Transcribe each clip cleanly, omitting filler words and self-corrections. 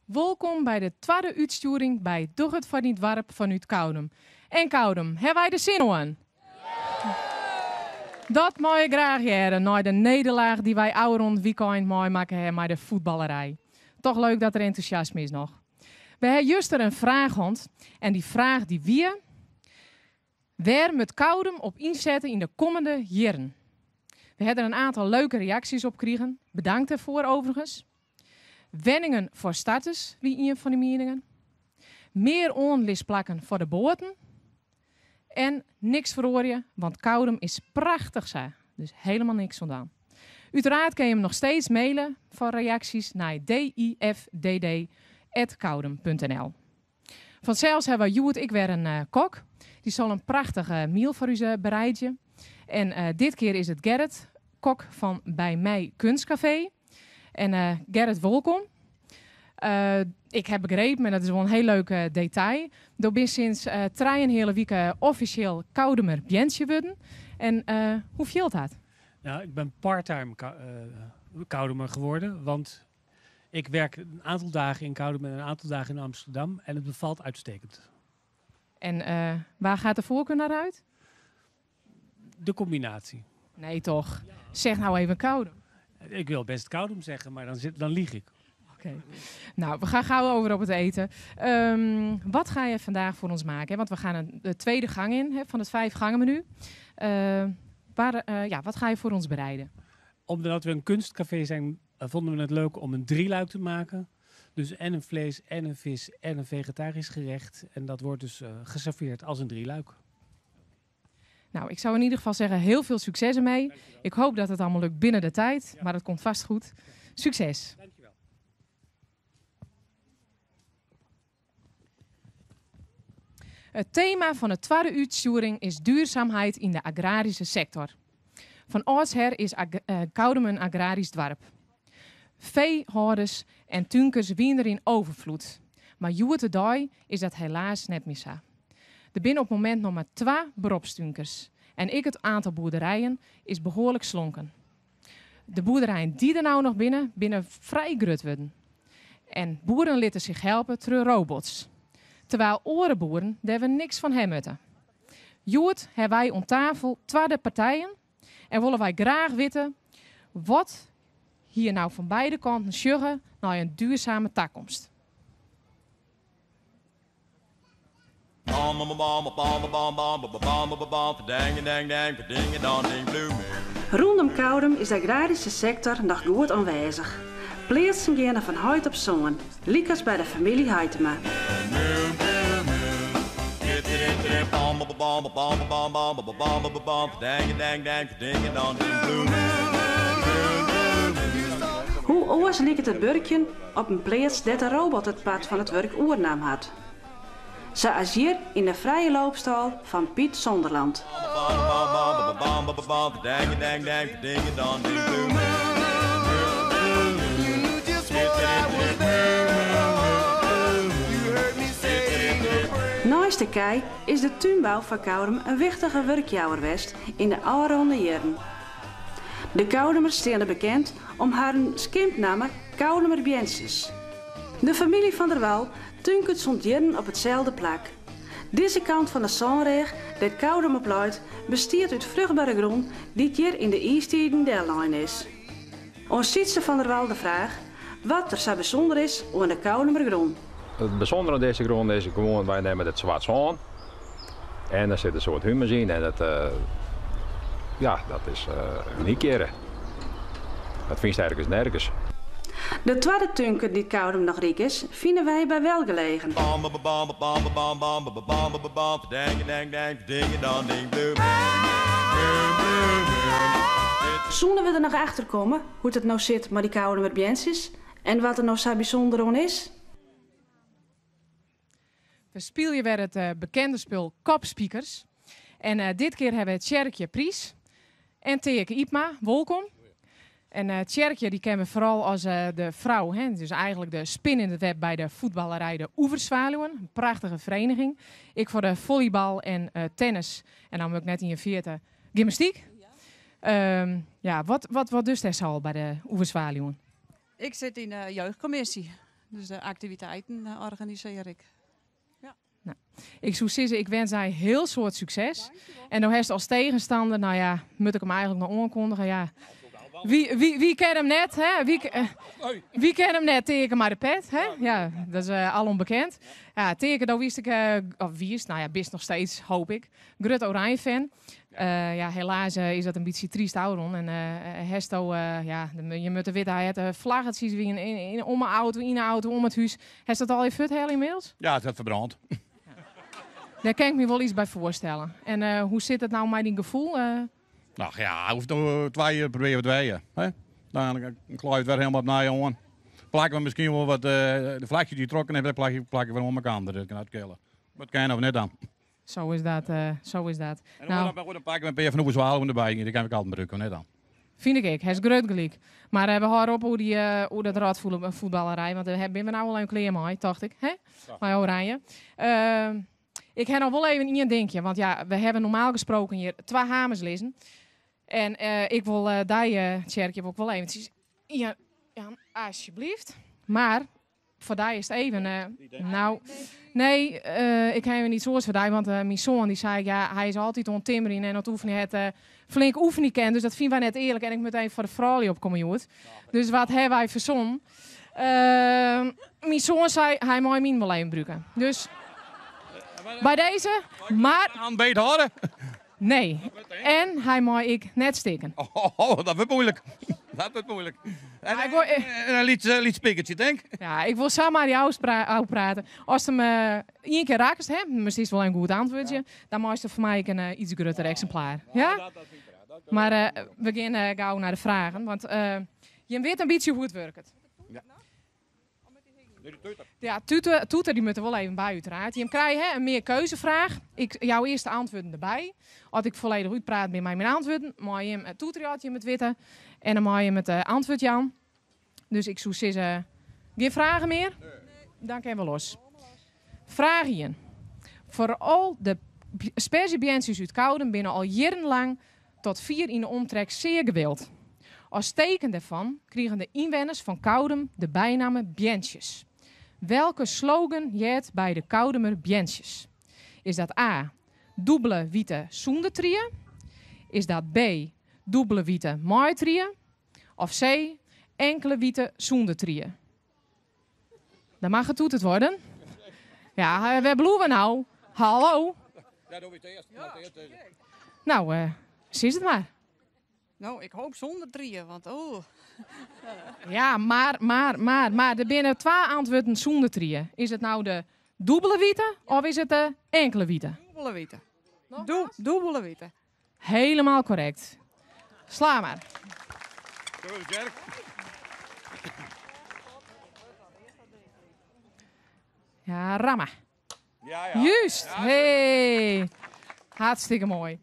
Wolkom by de twadde útstjoering by Doch it foar dyn doarp fanút Koudum. En Koudum, hawwe wy der sin oan? Dat mei ik graach hearre nei de nederlaach dy't wy ôfrûne wykein meimakke hawwe mei de fuotballerij. Toch leuk dat der entûsjasme is noch. We hawwe juster in fraach hân en dy fraach dy wie, Wêr moat Koudum op ynsette yn de kommende jierren? We hawwe der in oantal leuke reaksjes op krigen, bedankt dêrfoar overigens. Wenningen foar starters wie ien fan de mieningen. Mear oanlisplakken foar de boaten. En niks feroarje, want Koudum is prachtich sa. Dus hielendal niks oan dwaan. Uteraard kinne jim noch steeds maile foar reaksjes nei difdd@koudum.nl. Fansels hawwe wy hjoed ek wer in kok. Dy sil in prachtich miel foar ús bereidzje. En dit kear is it Gerrit, kok fan Bij Mij Kunstcafé. En Gerrit, wolkom. Ik ha begrepen, en dat is wol in hiel leuk detail, do bist sinds trijenheale wike offisjeel Koudumer Beantsje wurden. En hoe fielt dat? Nou, ik ben parttime Koudumer geworden, want ik werk een aantal dagen in Koudum en een aantal dagen in Amsterdam en het bevalt uitstekend. En waar gaat de voorkeur naar uit? De combinatie. Nee toch? Zeg nou even Koudum. Ik wil best Koudum zeggen, maar dan lieg ik. Oké. Nou, we gaan gauw over op het eten. Wat ga je vandaag voor ons maken? Want we gaan de tweede gang in, hè, van het 5 gangen menu. Wat ga je voor ons bereiden? Omdat we een kunstcafé zijn, vonden we het leuk om een drieluik te maken. Dus en een vlees, en een vis, en een vegetarisch gerecht. En dat wordt dus geserveerd als een drieluik. Nou, ik zou in ieder geval zeggen, heel veel succes ermee. Dankjewel. Ik hoop dat het allemaal lukt binnen de tijd, maar dat komt vast goed. Succes. Dankjewel. Het thema van de tweede útstjoering is duurzaamheid in de agrarische sector. Van oudsher is Koudum een agrarisch dorp. Veehouders en túnkers wienen er in overvloed. Maar hjoed-de-dei is dat helaas net mear sa. Der binne op it momint noch mar 2 beropstúnkers. En ek it oantal boerderijen is behoarlik slonken. De boerderijen dy't der no noch binne, binne frij grut wurden. En boeren litte sich helpe troch robots. Terwijl oare boeren dêr wer niks fan ha moatte. Hjoed ha wy oan tafel twadde partijen en wolle wy graach witte wat hier nou fan beide kanten sjogge nei in duurzame takomst. Rûnom Koudum is de agraryske sektor noch goed oanwêzich. Pleatsen geane fan heit op soan, lykas by de famylje Heitema. Hoe oars liket it wurkjen op in pleats dêr't de robot it part fan it wurk oernaam hat. Sa as hjir yn de frije loopstâl fan Piet Zonderland. Neist de kij is de túnbou foar Koudum in wichtige wurkjouwer west yn de ôfrûne jierren. De Koudumers steane bekend om harren skimpnamme Koudumer Beantsjes. De famylje Van der Wal túnket sûnt jierren op itselde plak. Dizze kant fan de sânrêch dêr't Koudum op leit, bestiet út fruchtbere grûn dy't hjir yn de iistiden dellein is. Oan Sytse van der Wal de fraach wat der sa bysûnder is oan de Koudumer grûn. It bysûndere oan dizze grûn is gewoan, wy nimme it swart sân en der sit in soad humus yn en dat is unyk hjirre. Dat fynst ergens nergens. De twadde túnker dy't Koudum noch ryk is, fine wy by Welgelegen. Soene we der noch achter komme hoe't it no sit mei dy Koudumer beantsjes en wat der no sa bysûnder oan is? We spylje wer it bekende spul Kopspikers. En dit kear hawwe we Tsjerkje Pries en Teake Ypma. Wolkom. En Tsjerkje dy kenne we foaral as de frou, hè, dus eigenlik de spin in het web by de fuotballerij de Oeverzwaluwen. In prachtige vereniging. Ek foar de volleybal en tennis. En dan wurd ik net yn je veerte gymnastyk. Ja, wat dochst dêr sa al by de Oeverzwaluwen? Ik sit yn de jeugdkommisje. Dus de aktiviteiten organisearje ik. Ja. Nou, ik soe sizze, ik wens dy hiel soad sukses. En do hast as tegenstander, nou ja, moat ik him eigenlik noch oankondigje? Ja. Wie ken him net? Hè? Wie ken him net? Teake mei de pet. Hè? Ja, dat is alom bekend. Ja, Teake, do wiest ik, of wiest, nou ja, bist noch steeds, hoop ik, grut Oranje fan. Ja, helaas is dat in bytsje tryst ôfrûn. En hasto, ja, je moatte witte, hy hat vlaggetjes wie in, om 'e auto, yn 'e auto, om it hús. Hast dat al fuorthelle ynmiddels? Ja, it hat ferbrând. Dêr kin ik my wol iets by foarstelle. En hoe sit it no mei dyn gefoel? Nou ja, hoecht no 2 jier probearje we it wer. Hè? Dan klaaie we it wer hielendal opnij oan. Plakke we miskien wol wat de flakjes dy't trokken hebben, plakke we wer oan elkoar. Dat kin skele. Wat kin of net dan? Zo is dat, zo is dat. En nou, dan pakke we in pear fan Oever Zwaluwen derby. Dy kin ik altyd brûke, net dan. Fyn ik ek. Hast grut gelyk. Mar we hâlde op oer dy, oer dat rotfuotballerij, want dêr binne we no al even klear mei, tocht ik. Hè? Mei Oranje. Ik ha noch wol even ien dinkje, want ja, we hawwe normaal gesproken hjir twa hamers lizzen. En ik wol dy, Tsjerkje, wol ik wol eventsjes. Ja, Jan, alsjeblieft. Mar foar dy is it even. Nou, nee, ik ha even iets oars foar dy, want myn soan dy sei, ja, hy is altyd oan it timmerjen en oan it oefenjen, hat flink oefenje kind, dus dat fine wy net earlik en ik moat even foar de froulju opkomme hjoed. Dus wat hawwe wy fersonnen? Myn soan sei, hy mei myn wol even brûke. Dus by dizze, mar... Hand beet hâlde? Nee, en hy mei ek net stikken. Oh, dat wurdt moeilik. Dat wurdt moeilik. En, Ja, ik wol, en in lyts spikkertsje, tink. Ja, ik wol sa mei dy ôfprate. Ast him ien kear rakkest, hè, miskien is it wol in goed antwurdzje, dan meist foar my ek in iets grutter eksimplaar. Ja? Dat fyn ik prachtich. Dat Mar we gean gau nei de fragen, want jim witte in bytsje hoe't it wurket. Ja. Ja, toeter, dy moat der wol even by úteraard. Jim krije, hè, in mearkeuzefraach. Ik jou earst de antwurden derby. As ik folledich útpraat bin mei myn antwurden, mei jim toeterje as jim it witte. En dan mei jim it antwurd jaan. Dus ik soe sizze, gjin fragen mear? Dan kinne we los. Fraach ien. Foaral de sperzjebeantsjes út Koudum binne al jierrenlang tot fier yn de omtrek sear gewild. As teken dêrfan krigen de ynwenners fan Koudum de bynamme Beantsjes. Welke slogan heart by de Koudumer Beantsjes? Is dat A, dûbele wite sûnder trie? Is dat B, dûbele wite mei trie? Of C, inkele wite sûnder trie? Dan mag het toeterd worden. Ja, wêr bliuwe we no? Hallo? Nou, sis it mar. Nou, ik hoop sûnder trie, want oh. Ja, mar, mar, mar, mar, der binne twa antwurden sûnder trie. Is it no de dûbele wite of is it de inkele wite? Dûbele wite. Dûbele wite. Helemaal korrekt. Sla mar. Ja, ramme. Ja, ja. Juist. Hey. Hartstikke moai.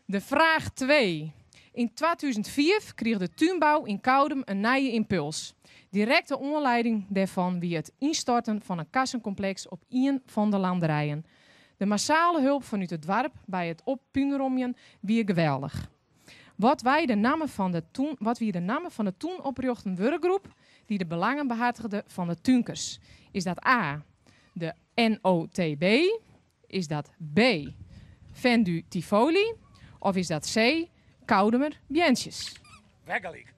De fraach 2. Yn 2005 krige de túnbou yn Koudum in nije ympuls. Direkte oanlieding dêrfan wie it ynstorten fan in kassenkompleks op ien fan de landerijen. De massale help fanút it doarp by it oppúnromjen wie geweldich. Wat wie de namme fan de toen, wat wie de namme fan de toen oprjochte wurkgroep dy't de belangen behartigde fan de túnkers? Is dat A, de NOTB? Is dat B, Vendu Tivoli? Of is dat C, Koudumer Beantsjes? Weggelyk.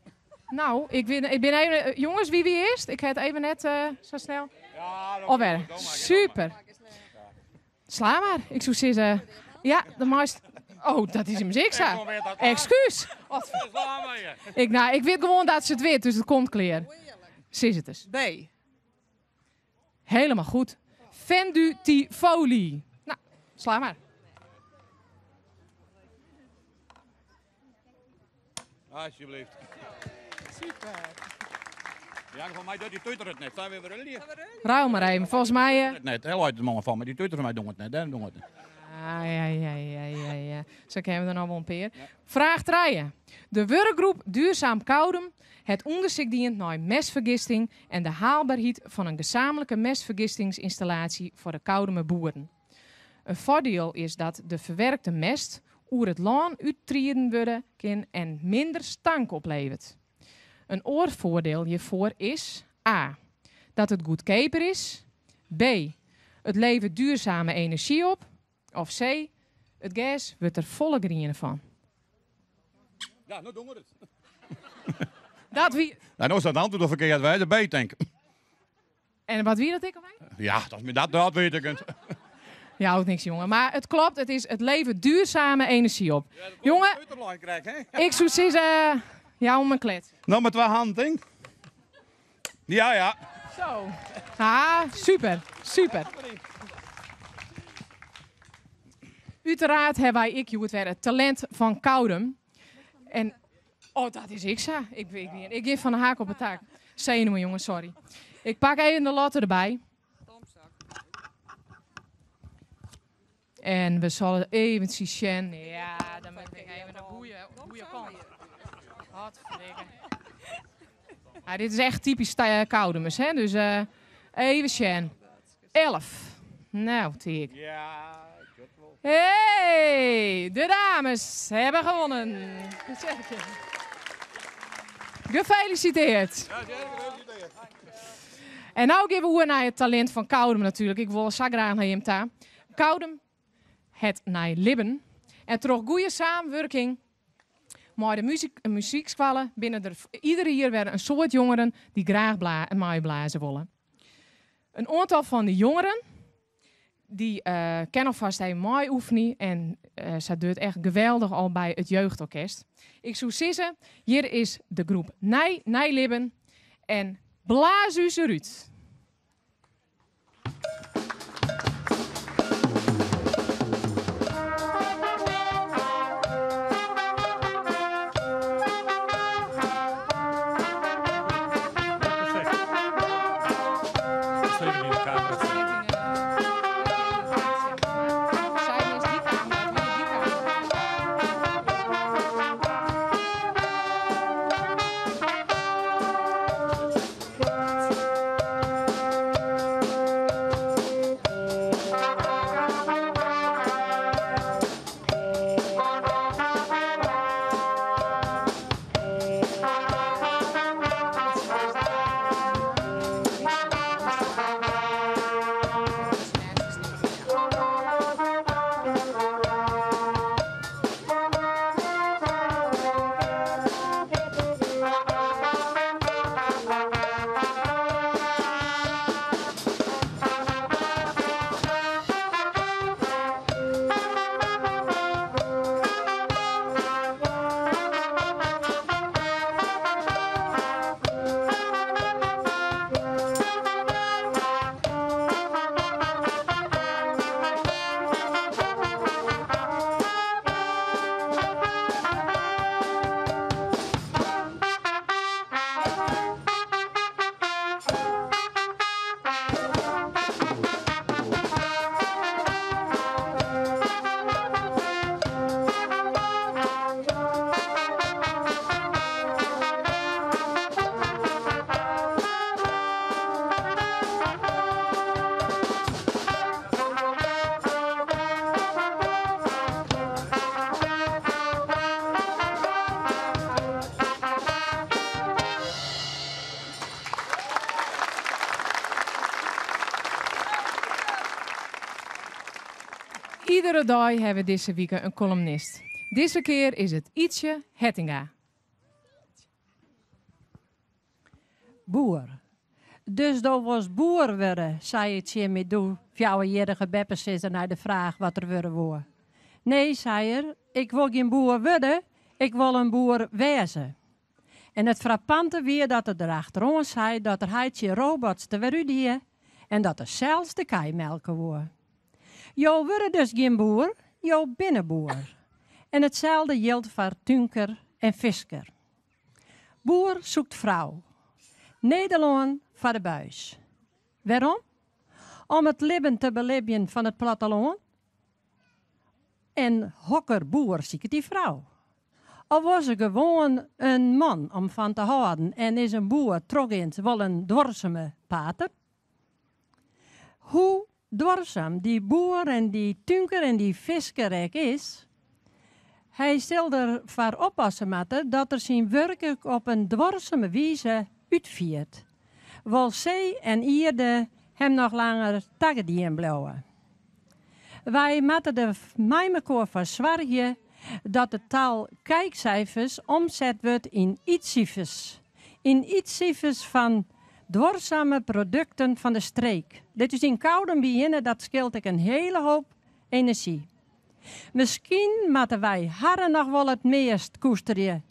Nou, ik bin even, jonges, wie wie earst? Ik ha it even net sa snel. Ja, dat Alwer. doe maar, Super. Sla mar. Ik soe sizze, ja, dan meist. Oh, dat is him ik sa. Ekskuus. Ik, nou, ik wit gewoan dat se it wit, dus it komt klear. Sis it ris. B. Helemaal goed. Vendu Tivoli. Nou, sla mar. Alsjeblieft. Super. Ja, fan my docht dy toeter it net. Sta wer weer Ruil mar even. Folgens my... Het net. Heel uit de man fan, mar dy toeter fan my docht it net. Dêrom docht it net. Ah, ja, ja, ja, ja, ja. Sa kinne we der noch wol in pear. Fraach 3. De wurkgroep Duurzaam Koudum hat ûndersyk dien nei mestfergisting en de haalberheid fan in gesaamlike mestfergistingsynstallaasje foar de Koudumer boeren. In foardiel is dat de ferwurke mest oer it lân úttrieden wurde kin en minder stank opleveret. In oar foardiel hjirfoar is A. Dat it goedkeaper is. B. It leveret duurzame enerzjy op. Of C. It gers wurdt der folle griener fan. Ja, no dongeret it. Dat wie. Nou, no is dat antwurd al ferkeard wei, de B tink. En wat wie dat ek alwer? Ja, dat, dat, dat weet ik het. Ja, ook niks, jongen. Maar het klopt, het is het levert duurzame energie op. Ja, jongen, krijg, hè? ik zou zeggen, ja, om een klet. Nou, met twee handen, denk. Ja, ja. Zo. Ah, super, super. Uiteraard hebben wij ik weer het talent van Koudum. En, oh, dat is ik zo. Ik, ik, ik, ik geef van de haak op het taak. Zenuwen, jongen, sorry. Ik pak even de lotte erbij. En we zullen even zien. Ja, dan moet ik even de goede, goede kant. Godverdikke. Ja, dit is echt typisch Koudummers, hè? Dus even zien. 11. Nou, tik. Ja, ik weet wel. Hey, de dames hebben gewonnen. Gefeliciteerd. En nou gaan we over naar het talent van Koudum natuurlijk. Ik wil zo graag naar hem ta. Koudum, het naar Libben. En troch goede samenwerking maar de muziek, muziekskwallen binnen er iedere jaar weer een soort jongeren die graag bla blazen willen. Een aantal van de jongeren die kennen vast een mooi oefening en ze doet echt geweldig al bij het jeugdorkest. Ik zou zeggen, hier is de groep Nij, Nijlibben en blaas u ze eruit. Perfect. Dat is even in de camera. Zij is die camera, wie die camera. Iedere dag hebben we deze week een columnist. Deze keer is het Ietsje Hettinga. Boer. Dus dat was boer worden, zei het Jimmy doe, fjouwerjarige beppe zitten naar de vraag wat er worden woe. Nee, zei er, ik wil geen boer worden, ik wil een boer wezen. En het frappante weer dat er erachterom zei dat er heitje robots te verudie en dat er zelfs de kei melken woe. Jo worden dus geen boer, jo binnenboer. En hetzelfde geldt voor tunker en fisker. Boer zoekt vrouw. Nederland voor de buis. Waarom? Om het leven te beleven van het platteland. En hokker boer ziek die vrouw. Al was er gewoon een man om van te houden en is een boer troggens wel een dwarseme pater. Hoe dwarsam die boer en die tunker en die fiskerek is, hij zal er voor oppassen moeten dat er zijn werk op een dwarseme wijze uitviert. Wol see en ierde him noch langer tagedien bliuwe. Wy moatte der mei mekoar foar soargje dat it tal kijkcijfers omset wurdt yn ytsifers. Yn ytsifers fan duorsame produkten fan de streek. Lit ús yn Koudum begjinne, dat skeelt ek in hele hoop enerzjy. Miskien moatte wy harren noch wol it meast koesterje,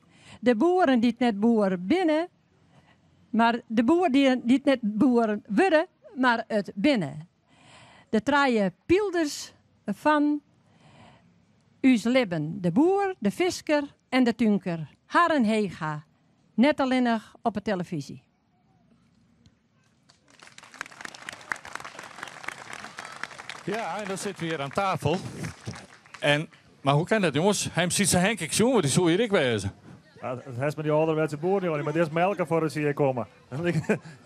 de boeren dy't net boer binne, mar de boer dy't net boer wurde, mar it binne. De trije pylders fan ús libben, de boer, de fisker en de túnker, harren heech ha, net allinnich op 'e telefyzje. Ja, en dan sitte we hjir oan tafel. En, mar hoe kin dat jonges? Him Sytse Henk ek sjoen, want dy soe hjir ek wêze. Ja, it hast mei dy âlderwetse boeren, joh. Mar earst melke foar se hjir komme.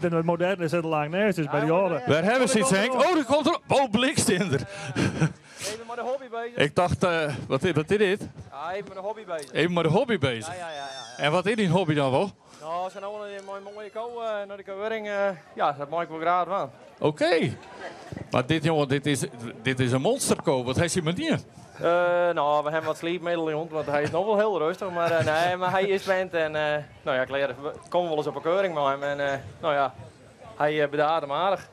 De moderne sit lang nêst, dus by dy âlde. Wêr hawwe we Sytse Henk? Oh, der komt er. Oh, blikstinder. Even mei de hobby bezich. Ik tocht, wat is, wat is dit? Ja, even mei de hobby bezich. Even mei de hobby bezich. Ja, ja, ja, ja. En wat is dyn hobby dan wol? No, sa no en dan mei in moaie ko nei de keuring. Ja, dat mei ik wol graach dwaan. Oké. Mar dit jonge, dit is, dit is in monsterko. Wat hast mei dien? No, we hawwe wat sliepmiddel jûn, want hy is no wol hiel rêstich. Mar nee, mar hy is wend en no ja, klear. We komme wolris op 'e keuring mei him en no ja, hy bedaart him aardich.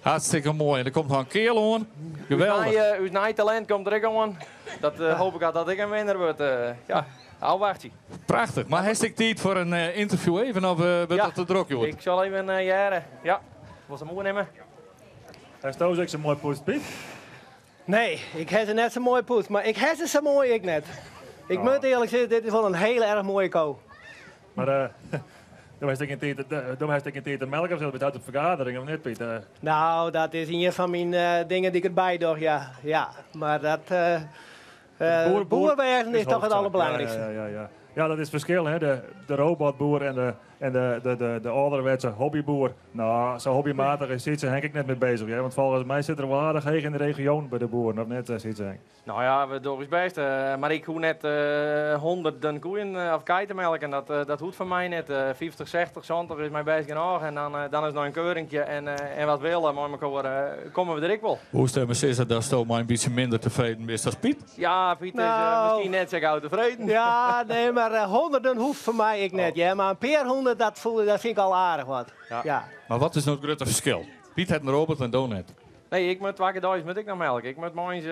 Hartstikke moai. En der komt noch in keal oan. Geweldich. Ús nij talint komt der ek oan. Dat hoop ik dat ek in winner wurdt. Ja, ôfwachtsje. Prachtich. Mar hast ek tiid foar in ynterview even of wurdt dat te drok hjoed? Ik sil even hearre. Ja, wolst him oernimme? Hasto se ek sa moai poetst, Piet? Nee, ik ha se net sa moai poetst, mar ik ha se sa moai ek net. Ik moat earlik sizze, dit is wol in hiele erch moaie ko. Mar do hast ek gjin tiid, do hast ek gjin tiid te melken, of bist altyd op fergadering, of net, Piet? Nou, dat is ien fan myn dingen dy't ik derby doch, ja. Ja, mar dat boer wêzen is toch it alderbelangrykste. Ja, ja, ja. Ja, dat is it ferskil, hè? De, de robotboer en de, en de, de, de, de âlderwetse hobbyboer. No, sa hobbymatich is Sytse Henk ek net mear bezich, hear. Want folgens my sit er wol aardich heech yn de regio by de boeren, of net, Sytse Henk? No ja, we dogge ús bêst. Mar ik hoech net honderden koeien of kij te melken. Dat, dat hoecht foar my net. 50, 60, 70 is my bêst genôch. En dan, dan is noch in keurinkje en, en wat wille mei mekoar, komme we der ek wol. Woest even sizze datsto mei in bytsje minder tefreden bist as Piet? Ja, Piet is nou, miskien net sa gau tefreden. Ja, nee, mar honderden hoecht foar my ek net, hear. Mar in pear hûndert, dat, voel, dat fyn ik al aardich wat. Ja. Ja. Mar wat is no it grutte ferskil? Piet hat in robot en do net. Nee, ik moat twa kear deis moat ik noch melke. Ik moat moarns,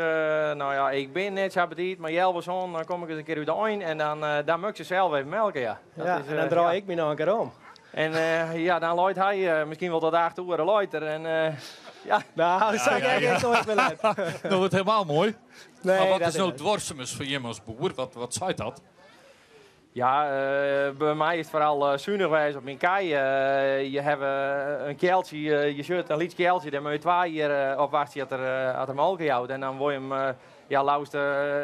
no ja, ik bin net sa betiid, mar healwei sânen dan kom ik ris in kear út de ein en dan, dan moat ik se sels even melke, ja. Dat ja, is, en dan draai ja. ik my noch in kear om. En ja, dan leit hy miskien wol tot 8 oere leit er en ja. Nou, sa gek is it noait mear let. No wurdt helemaal moai. Nee, mar wat dat is no is duorsumens foar jim as boer? Wat, wat seit dat? Ja, by my is it foaral sunich wêze op myn kij. Je hawwe in kealtsje, je sjocht in lyts kealtsje, dêr moatte je twa jier op wachtsje at er, at er molke jout. En dan wol je him ja, leafst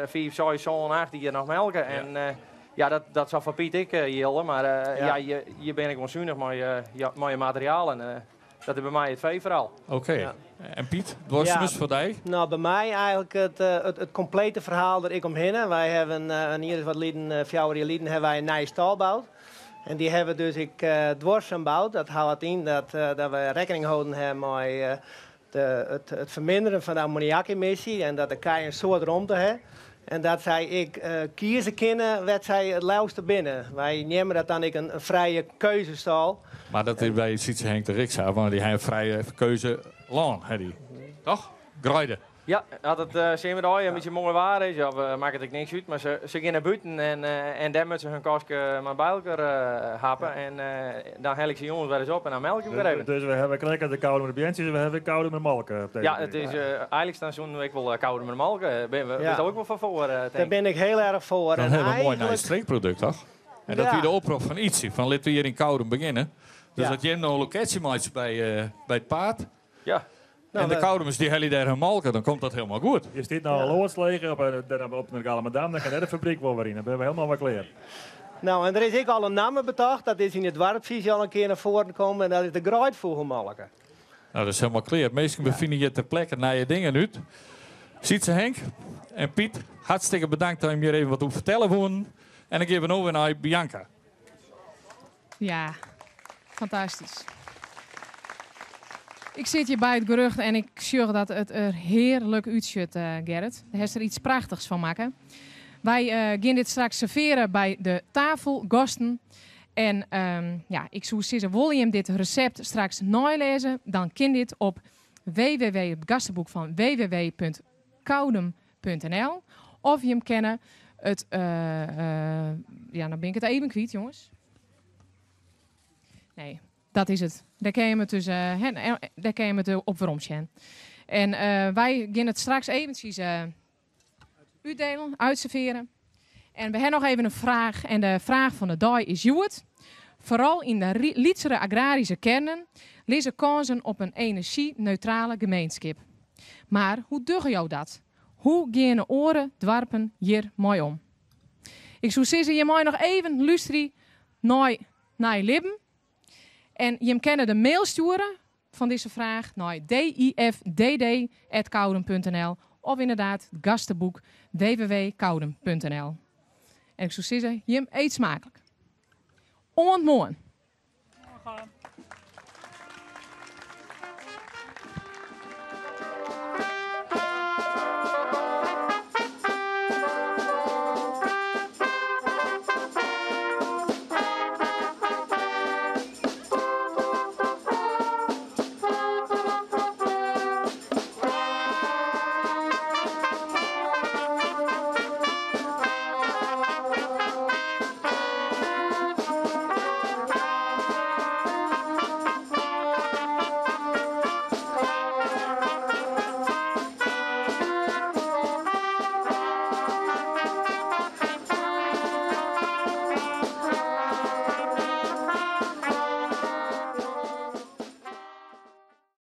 5, 6, 7, 8 jier noch melke. En ja, dat, dat sil foar Piet ek jilde, mar ja, je, je binne gewoan sunich mei, ja, mei je materiaal. En dat is by my it fee foaral. Oké. Ja. En Piet, duorsumens foar dy? No, by my eigenlik it, it, it komplete ferhaal der ek omhinne. Wy hawwe in, in jier as wat liden, fjouwer jier liden, hawwe wy in nije stâl boud. En dy hawwe we dus ek duorsum boud. Dat hâldt yn dat, dat we rekkening holden hawwe mei de, it, it ferminderen fan de ammoniakemisje en dat de kij in soad romte hawwe. En dat sy ek kieze kinne wêr't sy it leafste binne. Wy neame dat dan ek in frije keuzestâl. Mar dat is by Sytse Henk de Riksa, want dy ha in frije keuze lân, ha dy. Toch? Greide. Ja, as it simmerdei in bytsje moai waar is, of makket ek niks út, mar se, se gean nei bûten en, en dêr moatte se hun kastke mar by elkoar happe. En dan helje ik se jûns wer ris op en dan melk ik wer even. Dus we hawwe krekt de Koudumer beantsjes, we hawwe Koudumer molke op dizze Ja, it is eigenlik dan soenen we ek wol Koudumer molke. Bin we Ja. bist ek wol foar foar, Dêr tink. bin ik hiel erch foar. Dan En hawwe we in moai nij eigenlik, streekprodukt, toch? En dat ja, wie de oprop fan Ytsje, fan litte we hjir yn Koudum begjinne. Dus ja. as jim no in loketsje meitsje by, by it paad Ja. No, en de we, Koudumers dy helje dêr hun molke, dan komt dat hielendal goed. Je stiet no in ja. loads leech op, op de Galamadammen, dan kin dêr de fabryk wol wer yn. Dan binne we hielendal wer klear. No, en der is ek al in namme betocht. Dat is yn it doarpsfyzje al in kear nei foaren kommen. En dat is de greidfûgelmolke. No, dat is hielendal klear. Minsken, we fine hjir ter plekke nije dingen út. Sytse Henk en Piet, hartstikke bedankt dat jim hjir even wat oer fertelle woenen. En dan gean we no wer nei Bianca. Ja, fantastysk. Ik sit hjir by it gerjocht en ik sjoch dat it er hearlik útsjocht, Gerrit. Dêr hast der iets prachtichs fan makke. Wy gean dit straks servearje by de tafelgasten. En ja, ik soe sizze, wolle jim dit resept straks neilêze, dan kin dit op www, it gasteboek fan www.koudum.nl of jim kinne it, ja, no bin ik it even kwyt, jonges. Nee, dat is it. Dêr kinne jim it dus, dêr kinne jim it op werom sjen. En wy gean it straks eventsjes útdelen, útservearjen. En we ha noch even in fraach. En de fraach fan de dei is hjoed. Foaral yn de lytsere agraryske kearnen lizze kânsen op in enerzjyneutrale gemeenskip. Mar hoe dogge jo dat? Hoe geane oare doarpen hjir mei om? Ik soe sizze, jim meie noch even lústerje nei Nij Libben. En jim kinne de mail stjoere fan dizze fraach nei difdd@koudum.nl of ynderdaad it gasteboek www.koudum.nl. En ik soe sizze, jim eet smaaklik. Oant moarn. Morgen.